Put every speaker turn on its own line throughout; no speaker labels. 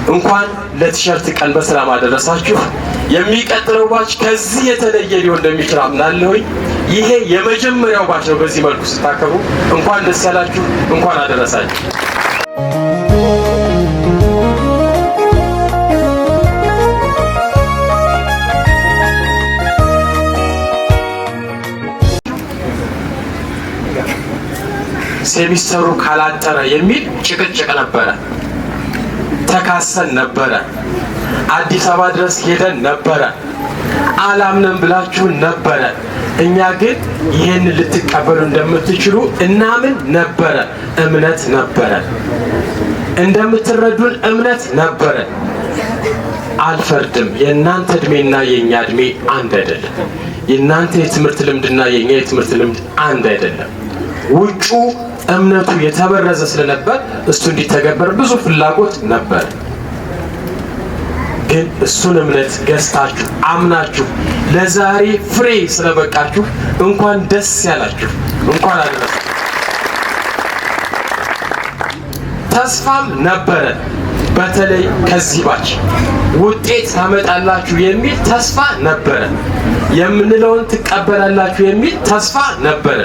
እንኳን ለቲሸርት ቀን በሰላም አደረሳችሁ። የሚቀጥለው batch ከዚህ የተለየ ሊሆን እንደሚችል አምናለሁኝ። ይሄ የመጀመሪያው batch ነው። በዚህ መልኩ ስታከብሩ እንኳን ደስ ያላችሁ፣ እንኳን አደረሳችሁ። ሴሚስተሩ ካላጠረ የሚል ጭቅጭቅ ነበረ። ተካሰን ነበረ። አዲስ አበባ ድረስ ሄደን ነበረ። አላምንም ብላችሁ ነበረ። እኛ ግን ይህን ልትቀበሉ እንደምትችሉ እናምን ነበረ። እምነት ነበረ። እንደምትረዱን እምነት ነበረ። አልፈርድም። የእናንተ እድሜና የእኛ እድሜ አንድ አይደለም። የእናንተ የትምህርት ልምድና የእኛ የትምህርት ልምድ አንድ አይደለም። ውጩ እምነቱ የተበረዘ ስለነበር እሱ እንዲተገበር ብዙ ፍላጎት ነበር። ግን እሱን እምነት ገዝታችሁ አምናችሁ ለዛሬ ፍሬ ስለበቃችሁ እንኳን ደስ ያላችሁ፣ እንኳን አደረሳችሁ። ተስፋም ነበረ። በተለይ ከዚህ batch ውጤት ታመጣላችሁ የሚል ተስፋ ነበረ። የምንለውን ትቀበላላችሁ የሚል ተስፋ ነበረ።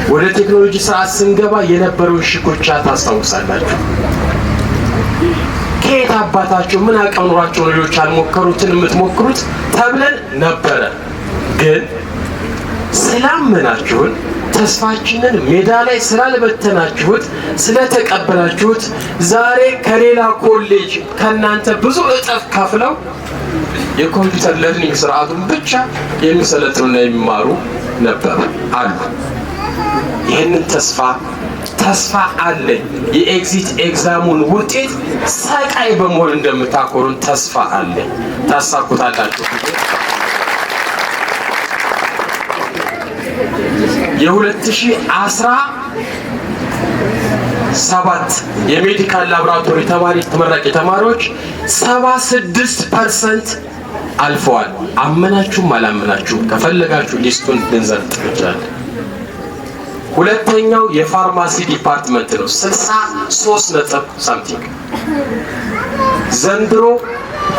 ወደ ቴክኖሎጂ ስርዓት ስንገባ የነበረውን ሽኩቻ ታስታውሳላችሁ። ከየት አባታቸው ምን አቅም ኖሯቸው ሌሎች አልሞከሩትን የምትሞክሩት ተብለን ነበረ። ግን ስላመናችሁን ተስፋችንን ሜዳ ላይ ስላልበተናችሁት ስለተቀበላችሁት ዛሬ ከሌላ ኮሌጅ ከእናንተ ብዙ እጥፍ ከፍለው የ computer learning ስርዓቱን ብቻ የሚሰለጥኑና የሚማሩ ነበሩ አሉ። ይህንን ተስፋ አለኝ። የ exit exam ኡን ውጤት ሰቃይ በመሆን እንደምታኮሩን ተስፋ አለኝ። ታሳኩታላችሁ። የ2017 የ medical laboratory ተማሪ ተመራቂ ተማሪዎች 76% አልፈዋል። አመናችሁም አላመናችሁም ከፈለጋችሁ list ኡን ልንዘርጥ እንችላለን። ሁለተኛው የ pharmacy department ነው፣ 63 ነጥብ something። ዘንድሮ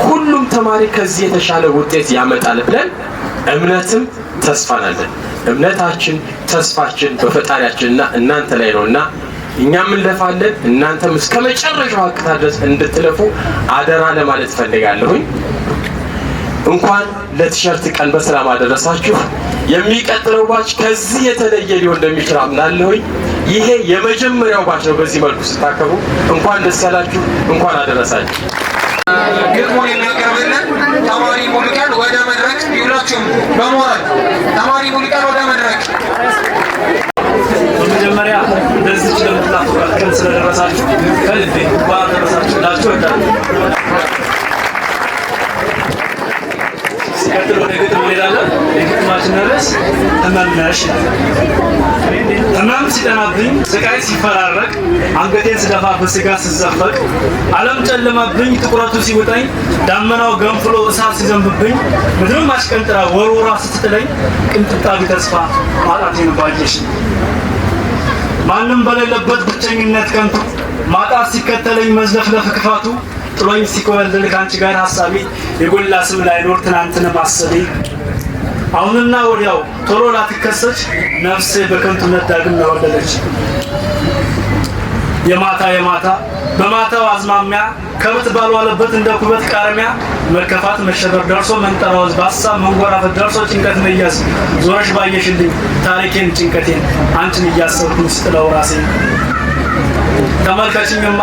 ሁሉም ተማሪ ከዚህ የተሻለ ውጤት ያመጣል ብለን እምነትም ተስፋናለን። እምነታችን ተስፋችን በፈጣሪያችንና እናንተ ላይ ነውና እኛም እንለፋለን፣ እናንተም እስከ መጨረሻው ሀቅታ ድረስ እንድትለፉ አደራ ለማለት ፈልጋለሁኝ። እንኳን ለቲሸርት ቀን በሰላም አደረሳችሁ። የሚቀጥለው batch ከዚህ የተለየ ሊሆን እንደሚችል አምናለሁኝ። ይሄ የመጀመሪያው batch ነው። በዚህ መልኩ ስታከብሩ እንኳን ደስ ያላችሁ፣ እንኳን አደረሳችሁ።
ግጥሙን የሚያቀርብልን ተማሪ ሙሉቀን ወደ መድረክ ይሁላችሁም። በሞራል ተማሪ ሙሉቀን ወደ መድረክ።
በመጀመሪያ ለዚች ለምትናፍቋት ቀን ስለደረሳችሁ ከልቤ እንኳን አደረሳችሁ ላችሁ እወዳለሁ። ሲቀጥል ወደ ግጥም እንሄዳለን። የግጥማችን ርዕስ ህመም ነሽ ይላል። ህመም ሲጠናብኝ፣ ስቃይ ሲፈራረቅ፣ አንገቴን ስደፋ በስጋ ስዘፈቅ፣ ዓለም ጨለመብኝ ጥቁረቱ ሲውጠኝ፣ ዳመናው ገንፍሎ እሳት ሲዘንብብኝ፣ ምድርም አሽቀንጥራ ወርውራ ስትጥለኝ፣ ቅንጥብጣቢ ተስፋ ማጣቴን ባየሽ፣ ማንም በሌለበት ብቸኝነት ከንቱ ማጣት ሲከተለኝ መዝለፍለፍ ክፋቱ ጥሎኝ ሲኮበልል ከአንቺ ጋር ሀሳቤ የጎላ ስም ላይኖር ትናንትን ማሰቤ አሁንና ወዲያው ቶሎ ላትከሰች ነፍሴ በከንቱነት ዳግም ነወለደች። የማታ የማታ በማታው አዝማሚያ ከብት ባልዋለበት እንደ ኩበት ቃርሚያ መከፋት መሸበር ደርሶ መንጠራወዝ በሀሳብ መንጎራፈት ደርሶ ጭንቀት መያዝ ዞረሽ ባየሽልኝ ታሪኬን ጭንቀቴን አንቺን እያሰብኩኝ ስጥለው ራሴን። ተመልከችኝማ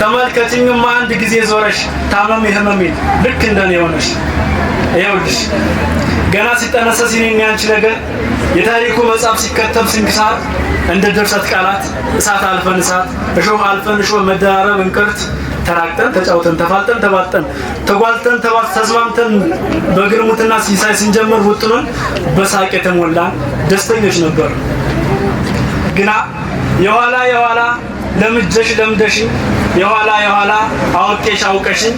ተመልከችኝማ አንድ ጊዜ ዞረሽ ታመሚ ህመሜን ልክ እንደኔ ሆነሽ። ይኸውልሽ ገና ሲጠነሰስ የኔና ያንቺ ነገር የታሪኩ መጽሐፍ ሲከተብ ስንክሳር እንደ ድርሰት ቃላት እሳት አልፈን እሳት እሾህ አልፈን እሾህ መደራረብ እንቅርት ተራቅጠን ተጫውተን ተፋልጠን ተባጠን ተጓልተን ተስማምተን በግርሙትና ሲሳይ ስንጀምር ውጥኑን በሳቅ የተሞላን ደስተኞች ነበር። ግና የኋላ የኋላ ለምጀሽ ለምደሽኝ የኋላ የኋላ አውቄሽ አውቀሽኝ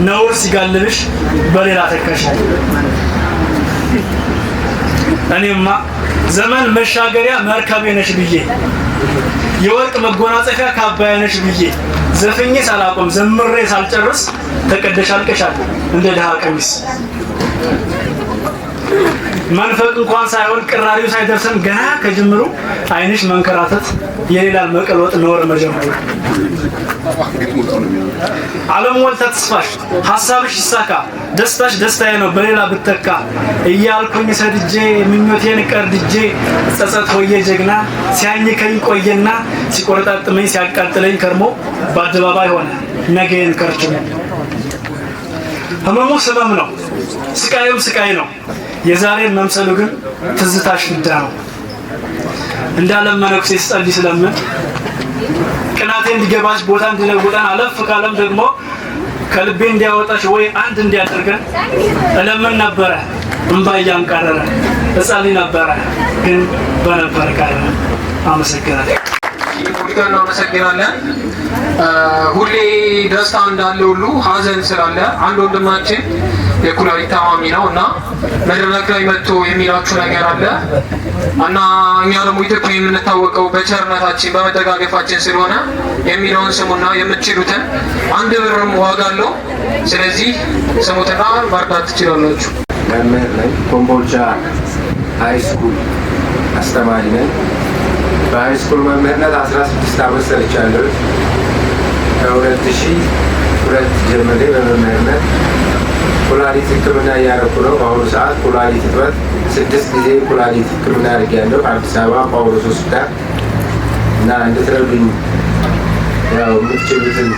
ነውር ሲጋልብሽ በሌላ ተከሽ። እኔማ ዘመን መሻገሪያ መርከቤ ነሽ ብዬ የወርቅ መጎናጸፊያ ካባዬ ነሽ ብዬ ዘፍኜ ሳላቆም ዘምሬ ሳልጨርስ ተቀደሽ አልቀሻል እንደ ድሃ ቀሚስ። መንፈቅ እንኳን ሳይሆን ቅራሪው ሳይደርሰን ገና ከጅምሩ ዓይንሽ መንከራተት የሌላን መቀልወጥ ኖር መጀመሩ። ዓለም ሞልታ ተስፋሽ፣ ሀሳብሽ ይሳካ፣ ደስታሽ ደስታዬ ነው በሌላ ብተካ እያልኩኝ ሰድጄ ምኞቴን ቀርድጄ ጸጸት ሆዬ ጀግና ሲያኝከኝ ቆየና ሲቆረጣጥመኝ ሲያቃጥለኝ ከርሞ በአደባባይ ሆነ ነገዬን ከርችሞ። ህመሙ ህመም ነው፣ ስቃዩም ስቃይ ነው። የዛሬን መምሰሉ ግን ትዝታሽ ፍዳ ነው። እንዳለም መነኩሴ ስጸልይ ስለምን ቅናቴ እንዲገባሽ ቦታ እንዲለውጠን አለፍ ካለም ደግሞ ከልቤ እንዲያወጣሽ ወይ አንድ እንዲያደርገን እለምን ነበረ እምባ እያንቃረረ፣ እጸልይ ነበረ ግን በነበር ቀረ። አመሰግናለሁ።
ሙሉቀን እናመሰግናለን። ሁሌ ደስታ እንዳለ ሁሉ ሀዘን ስላለ አንድ ወንድማችን የኩላሊት ታማሚ ነው እና መድረክ ላይ መጥቶ የሚላችሁ ነገር አለ እና እኛ ደግሞ ኢትዮጵያ የምንታወቀው በቸርነታችን በመደጋገፋችን ስለሆነ የሚለውን ስሙና የምትችሉትን 1 ብርም ዋጋ አለው። ስለዚህ ስሙትና መርዳት ትችላላችሁ።
መምህር ነኝ። ኮምቦልቻ high school አስተማሪ ነኝ። በ high school መምህርነት 16 ዓመት ሰርቻለሁ። ከ2002 ጀምሬ በመምህርነት ኩላሊት ሕክምና እያደረኩ ነው። በአሁኑ ሰዓት ኩላሊት እጥበት ስድስት ጊዜ ኩላሊት ሕክምና አድርጌያለሁ አዲስ አበባ ጳውሎስ ሆስፒታል እና እንድትረዱኝ ያው የምትችሉትን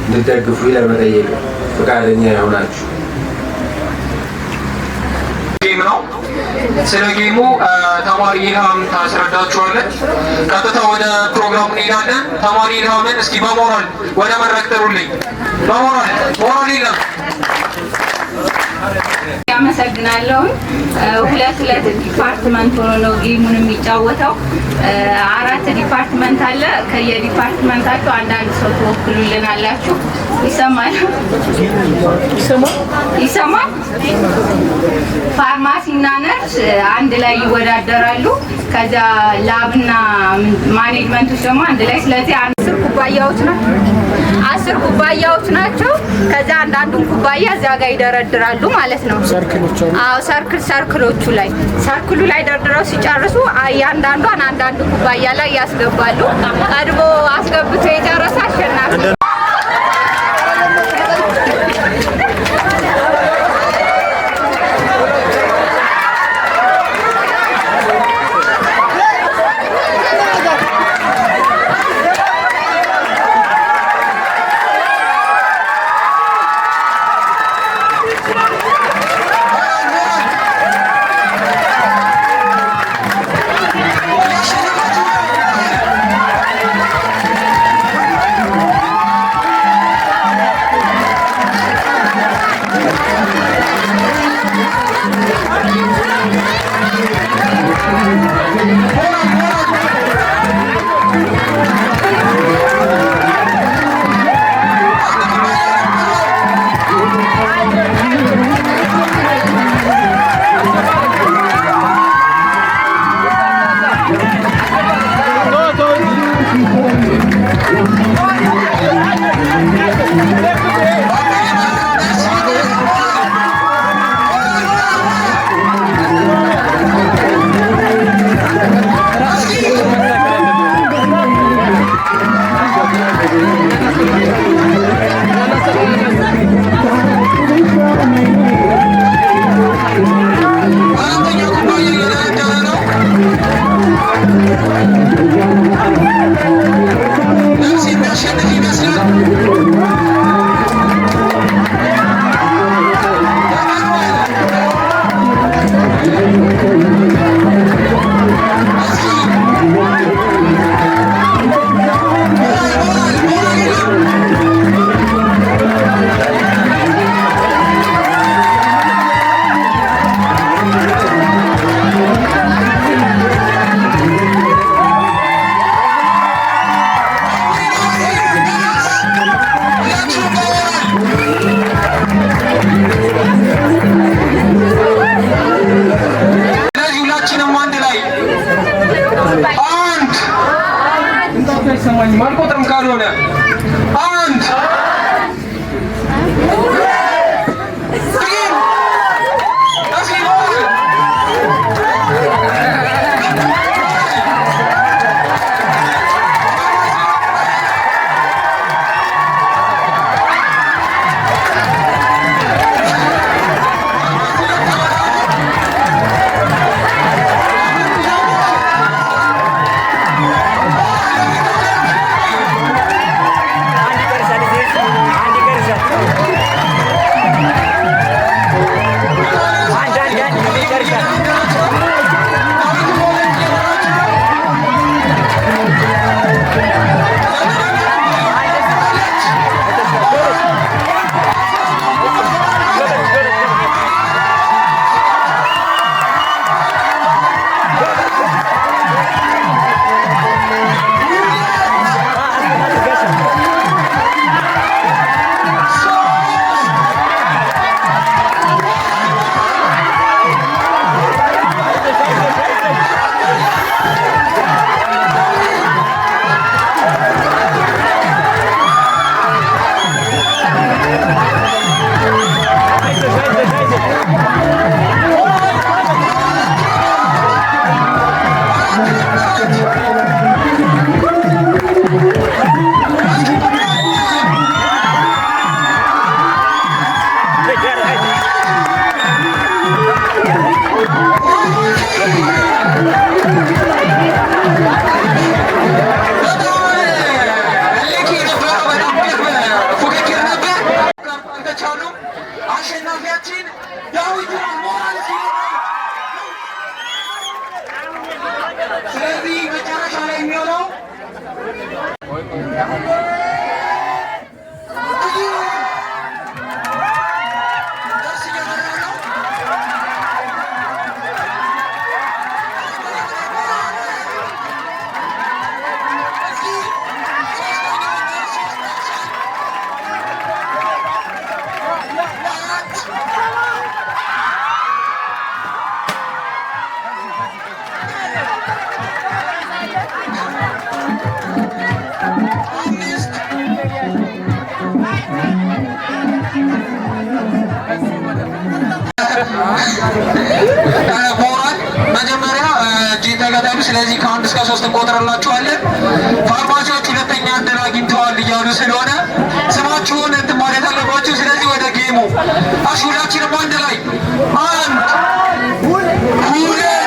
እንድትደግፉ ለመጠየቅ ፈቃደኛ የሆናችሁ።
Game ነው። ስለ game ኡ ተማሪ ኢልሃም ታስረዳችኋለች። ቀጥታ ወደ ፕሮግራሙ እንሄዳለን። ተማሪ ኢልሃምን እስኪ በሞራል ወደ መድረክ ጥሩልኝ። በሞራል፣ ሞራል የለም።
አመሰግናለሁ። ሁለት ሁለት department ሆኖ ነው game ኡን የሚጫወተው። አራት department አለ። ከየ department ኣችሁ አንዳንድ ሰው ትወክሉልን አላችሁ። ይሰማል? ይሰማል? ፋርማሲና ነርስ አንድ ላይ ይወዳደራሉ። ከዛ lab ና management ኦች ደግሞ አንድ ላይ። ስለዚህ 10 ኩባያዎች ናቸው። 10 ኩባያዎች ናቸው። ከዛ አንዳንዱን ኩባያ እዚያ ጋር ይደረድራሉ ማለት ነው። አዎ፣ circle ኦቹ ላይ፣ circle ኡ ላይ ደርድረው ሲጨርሱ እያንዳንዷን አንዳንዱ ኩባያ ላይ ያስገባሉ። ቀድሞ አስገብቶ የጨረሰ አሸናፊ።
ሞራል መጀመሪያ እጅን ተገደሉ። ስለዚህ ከ1 እስከ 3 እንቆጥርላችኋለን። ፋርማሲዎች ሁለተኛ እድል አግኝተዋል እያሉ ስለሆነ ስማችሁን እንትን ማለት አለባችሁ። ስለዚህ ወደ game ኡ እሺ፣ ሁላችንም አንድ ላይ አንድ፣ ሁለት፣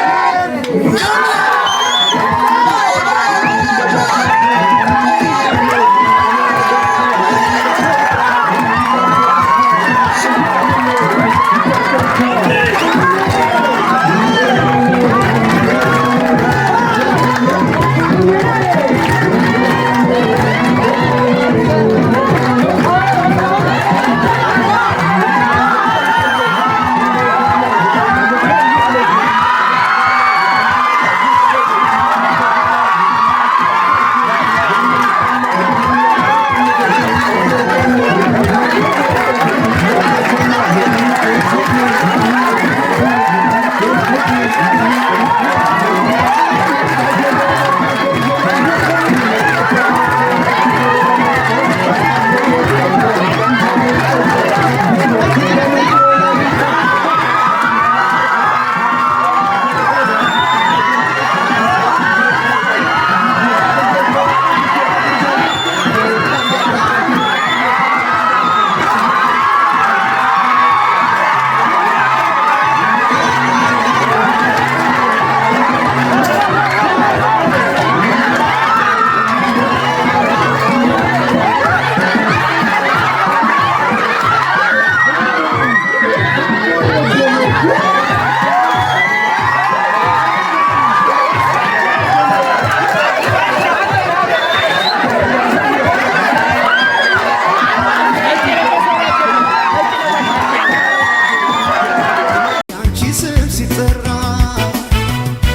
አንቺ ስም ሲጠራ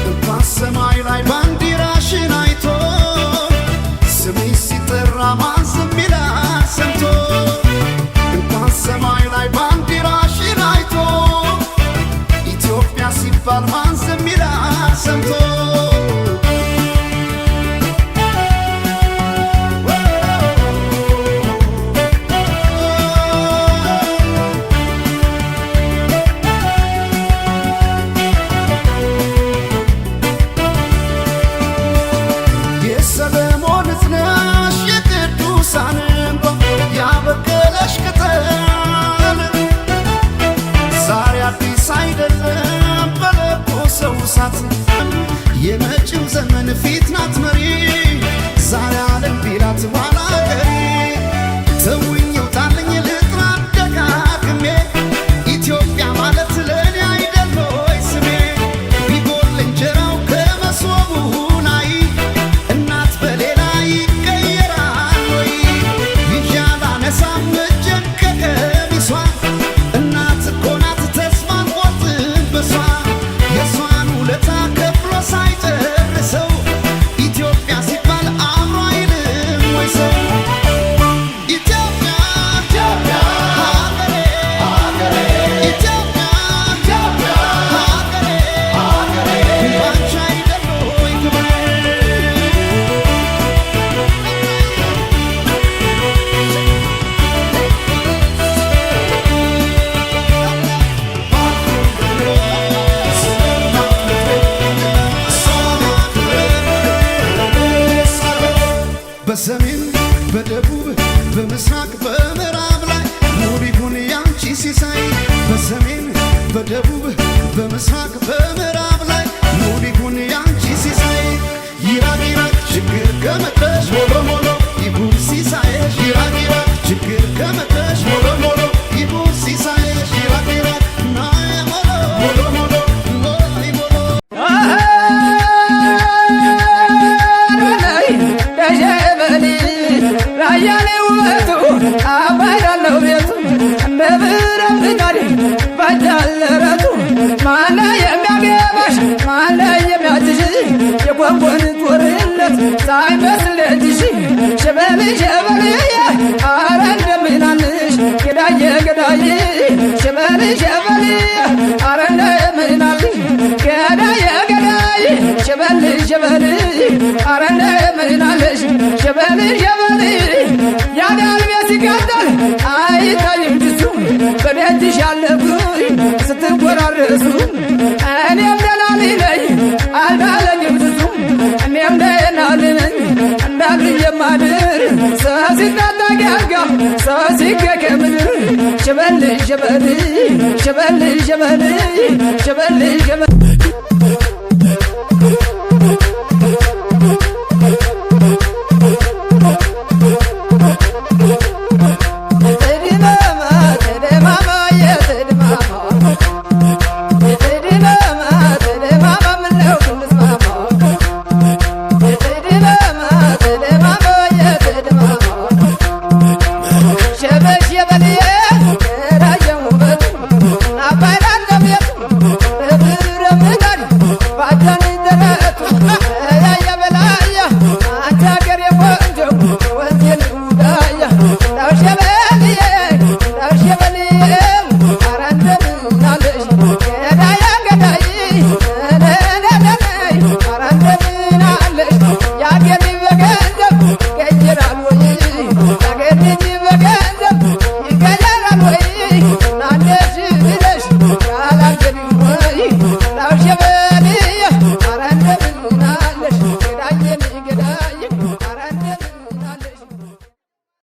እንኳን ሰማይ ላይ ባንዲራሽን አይቶ፣ ስምሽ ሲጠራ ማን ዝም ይላል ሰምቶ? እንኳን ሰማይ ላይ ባንዲራሽን አይቶ፣ ኢትዮጵያ ሲባል ማን ዝም ይላል ሰምቶ? የሰለሞን እዝነሽ የቅዱሳን እንባ ያበቀለሽ ቅጠል፣ ዛሬ አዲስ አይደለም በለኮሰው እሳት። የመጪው ዘመን ፊት ናት መሪ፣ ዛሬ ዓለም ቢላት ኋላ ቀሪ። ተውኝ ውጣልኝ ልጥራ ደጋግሜ፣ ኢትዮጵያ ማለት ለእኔ አይደል ወይ ስሜ? ቢጎል እንጀራው ከመሶቡ ላይ እናት በሌላ ይቀየራል ወይ? ይዤ አላነሳም እጄን ከቀሚሷ፣ እናት እኮ ናት ተስፋ አልቆርጥም በሷ። የሷን ውለታ ከፍሎ ሳይጨርሰው ኢትዮጵያ ሲባል አእምሮ አይልም ወይ ሰው? ኢትዮጵያ ኢትዮጵያ ሀገሬ ሀገሬ፣ ኢትዮጵያ ኢትዮጵያ ሀገሬ ሀገሬ፣ ባንቺ አይደል ወይ ክብሬ? በሰሜን በደቡብ በምስራቅ በምዕራብ ላይ ውብ ይሁን ያንቺ ሲሳይ። በሰሜን በደቡብ በምስራቅ በምዕራብ ላይ ውብ ይሁን ያንቺ ሲሳይ። ይራቅ ይራቅ ችግር ከመጣሽ፣ ሞሎ ሞሎ ይሁን ሲሳይሽ። ይራቅ ይራቅ ችግር ከመጣሽ፣ ሞሎ ሞሎ ይሁን ሲሳይሽ። ይራቅ ይራቅ ናይ ሞሎ ሞሎ ሞሎ ሞሎ ሞሎ።
ራያሌ ውበቱ አባይዳለው ቤቱ እንደ ብረት ምጣድ ባጃለረቱ ማነ የሚያገባሽ ማነ የሚያጭሽ የጓንጓን ጦርነት ሳይመስል ልጅሽ። ሸበል ሸበል አረ እንደምናንሽ ገዳዬ ገዳዬ፣ ሸበል ሸበል አረ እንደምናንሽ ገዳዬ ገዳዬ፣ ሸበል ሸበል አረ እንደምናለሽ ሸበል ሸበል። ያዳል ቤት ሲቃጠል አይታይም ድስቱ፣ በደጅሽ ያለብኝ ስትንኮራ ሰው ሲገኝ ከምድር ሸበል ሸበል ሸበል ሸበል ሸበል ሸበል።